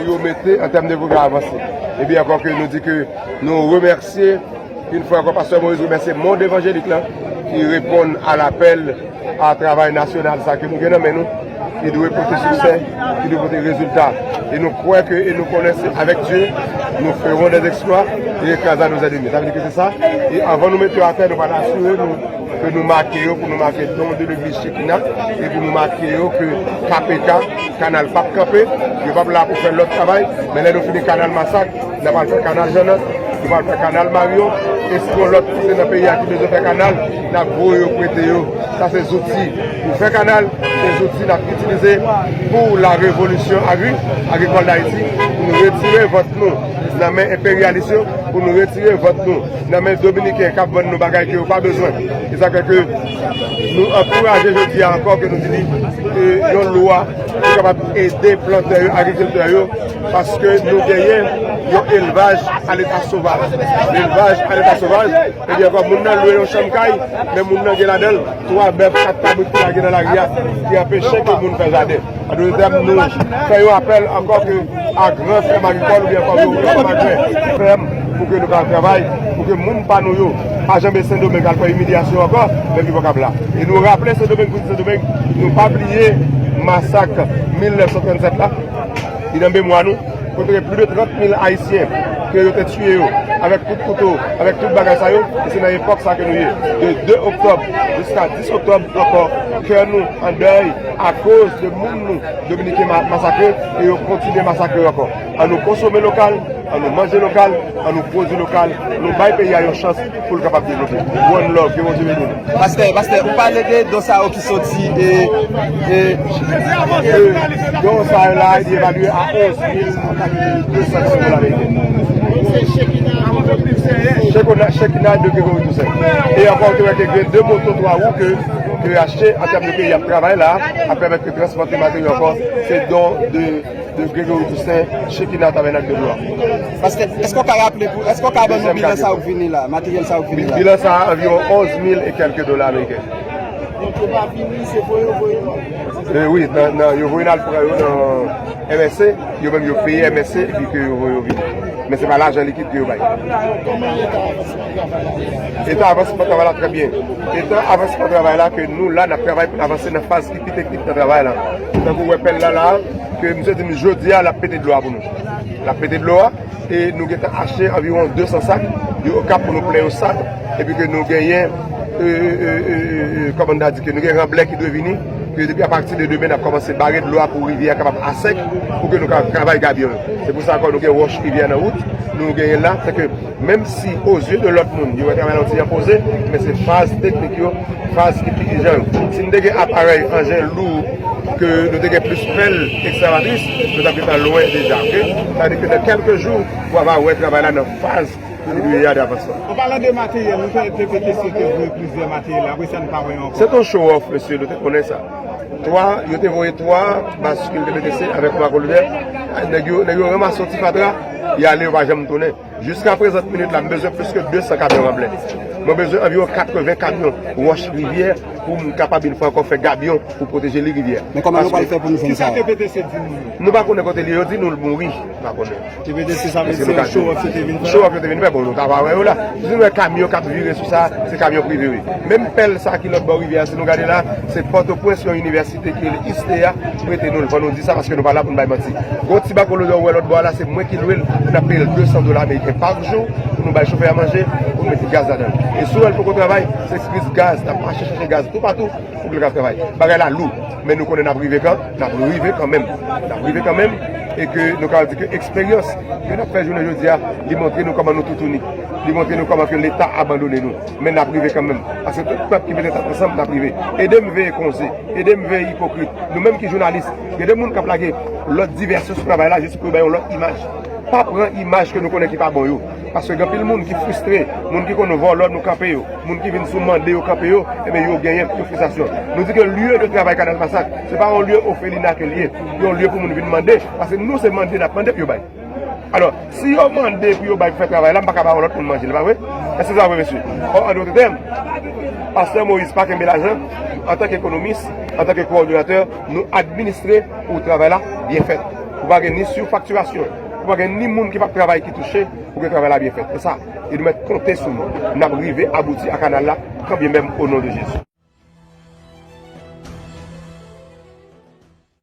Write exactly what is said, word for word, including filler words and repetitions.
Yo mete an tèm de pwogram avanse. Epi ankò ke nou di ke nou remèsye yon fwa ankò Pastè Moïse, remèsye mond evanjelik la ki reponn a lapèl a travay nasyonal sa ke nou gen nan men nou, ki dwe pote siksè, ki dwe pote rezilta. E nou kwè ke, e nou konnen se avec Dieu nous ferons des exploits et écrasera nos ennemis. Sa vle di ke se sa. E anvan nou mete yo atè, nou pral asire nou ke nou make yo, pou nou make don de legliz Chekina, e pou nou make yo ke K P K, kanal p ap kanpe, yo p ap la pou fè lòt travay, men lè nou fini kanal Masak, n ap al fè kanal Jannan, nou pral fè kanal Marion, e si yon lòt kote nan peyi a ki bezwen fè kanal, n ap voye yo prete yo. Sa se zouti pou fè kanal, se zouti n ap itilize pou la révolution agri, agricole d'Haïti, pou nou retire vant nou nan men enperyalis yo, pou nou retire vant nou nan men Dominiken k ap vann nou bagay ke yo pa bezwen. E sa fè ke nou ankouraje jodi a ankò ke nou di li, e, yon lwa pou kapab ede plantè yo, agrikiltè yo, paske nou genyen yon elvaj a leta sovaj. Elvaj a leta sovaj, ebyen, ankò, moun nan lwe yon chanm kay, men moun nan gen ladan l twa bèf, kat kabrit ki lage nan lari a, ki anpeche ke moun fè jaden. An dòt tèm, nou fè yon apèl ankò ke a gran fèm agrikòl oubyen ankò gwo fèm agrè, fèm pou ke nou ka travay, pou ke moun pa nou yo pa janbe Sendomeng al fè imilyasyon ankò, men ki pa kab la. E nou raple Sendomeng pou di Sendomeng, nou pa bliye masak mil nèf san trannsèt la, li nan memwa nou, kote gen plis de trant mil Ayisyen ke yo te tiye yo avèk kout kouto, avèk tout bagay sa yo, e se nan epòk sa ke nou ye. De de oktòb jiska dis oktòb ankò, kè nou an dèy akoz de moun nou Dominiken ma-, masakre, e yo kontinye masakre yo ankò. An nou konsome lokal, an nou manje lokal, an nou pwodui lokal, nou bay peyi a yon chans pou l kapab devlope. One love, ke Bondye beni nou. Pastè, pastè, ou pale de don sa yo ki soti, e, e, e, don sa yo la, li evalye a onz mil de san dola ameriken. Chekina, Chekina de Gregory Toussaint. E ankò, te wè ke gen de moto twa wou ke, ke achte an tèm de peyi ap travay la, ap pèmèt ke transpòte materyo ankò, se don de de Gregory Toussaint, Chekina Tabènak de Glwa. Pastè, èske w ka raple pou, èske w ka ban nou bilan sa w vini la, materyèl sa w vini la? Bilan sa a anviwon onz mil e kèlke dola ameriken. Donk, yo pa vini, se voye yo voye nou? E wi, nan, nan, yo voye n al pran yo nan M S C, yo menm yo peye M S C, epi ke yo voye yo vini. Men se pa lajan likid ke yo bay. Kòman eta avansman travay la ye la? Eta avansman travay la trè byen. Eta avansman travay la ke nou la, n ap travay pou n avanse nan faz ki pi teknik nan travay la. Tankou w wè pèl la la, ke misye di m jodi a, l ap pete dlo a pou nou. L ap pete dlo a, e nou gentan achte anviwon de san sak, yo Okap pou nou plen yon sak, epi ke nou genyen, e, e, kòman n ta di, ke nou gen ranblè ki dwe vini, ke depi apati de demen, n ap kòmanse bare dlo a pou rivyè a kapab asèk, pou ke nou ka travay gabyon yo. Se pou sa ankò nou gen wòch rivyè nan wout, nou genyen la, se ke menm si, o zye de lòt moun, yo wè travay la yon ti jan poze, men se faz teknik yo, faz ki pi ijan yo. Si n te gen aparèy, anjen lou, ke nou te gen plis pèl ekskavatris, nou t ap gentan lwen deja, oke? Sa vle di ke nan kèlke jou, w ap wè travay la nan faz ke li dwe ye a de avansman. An palan de materyèl, nou fè P P T C te voye plizyè materyèl, apre sa nou pa wè yo ankò. Se te yon show off, mesye, nou te konnen sa. Twa, yo te voye twa baskil P P T C avèk yon akolodè. Nèg yo, nèg yo ranmase yon ti fatra, y ale, yo pa janm tounen. Jiska prezan minit la, m bezwen plis ke de san kamyon ranblè. Mwen bezwen anviwon katreven kamyon wòch rivyè pou m kapab vin fè ankò fè gabyon pou pwoteje li rivyè. Men kòman nou pral fè pou nou jwenn sa? Kisa P P T C di nou? Nou pa konnen kote li ye, yo di nou l mouri. Nou pa konnen. P P T C sa vle di se yon show off yo te vin fè? Show off yo te vin fè, bon, nou ta va wè yo la. Si nou wè kamyon k ap vire sou sa, se kamyon prive wi. Menm pèl sa ki lòt bò rivyè a, si nou gade la, se Pòtoprens yon inivèsite ki rele ISTEA prete nou l, fò nou di sa paske nou pa la pou n bay manti. Gon ti bako lodè ou wè lòt bò a la, se mwen ki lwe l, n ap peye l de san dola ameriken pa jou pou nou bay chofè a manje, pou nou mete gaz ladan l. E si w wè l poko travay, se kriz gaz, n ap mache chèche gaz toupatou pou ke l ka travay. Bagay la lou, men nou konnen n ap rive kan, n ap rive kanmenm. N ap rive kanmenm, e ke nou ka di ke eksperyans ke n ap fè jounen jodi a, li montre nou kòman nou toutouni. Li montre nou kòman ke Leta abandone nou. Men n ap rive kanmenm. Paske tout pèp ki mete tèt ansanm, n ap rive. Ede m veye konze. Ede m veye ipokrit. Nou menm ki jounalis, gen de moun k ap lage lòt divèsyon sou travay la jis pou yo bay yon lòt imaj. Pa pran imaj ke nou konnen ki pa bon yo. Paske gen anpil moun ki fristre, moun ki konn vòlò nou kanpe yo, moun ki vin sou mande yo kanpe yo, ebyen yo genyen yon fristrasyon. Nou di ke lye de travay Kanal Masak, se pa yon lye ofelina ke l ye, yon lye pou moun vin mande, paske nou se mande n ap mande pou yo bay. Alò, si yo mande pou yo bay pou fè travay la, m pa ka ba yon lòt moun manje, li pa vre? Èske sa vre, mesye? Ò, an dòt tèm, pastè Moïse pa kenbe lajan, antanke ekonomis, antanke kowòdinatè, nou administre pou travay la byen fèt. Pou pa gen ni sifaktirasyon, pou pa gen ni moun ki p ap travay ki touche, pou ke travay la byen fèt. E sa, e nou mèt konte sou nou. N ap rive abouti a kanal la, kanbyen menm, o non de Jezi.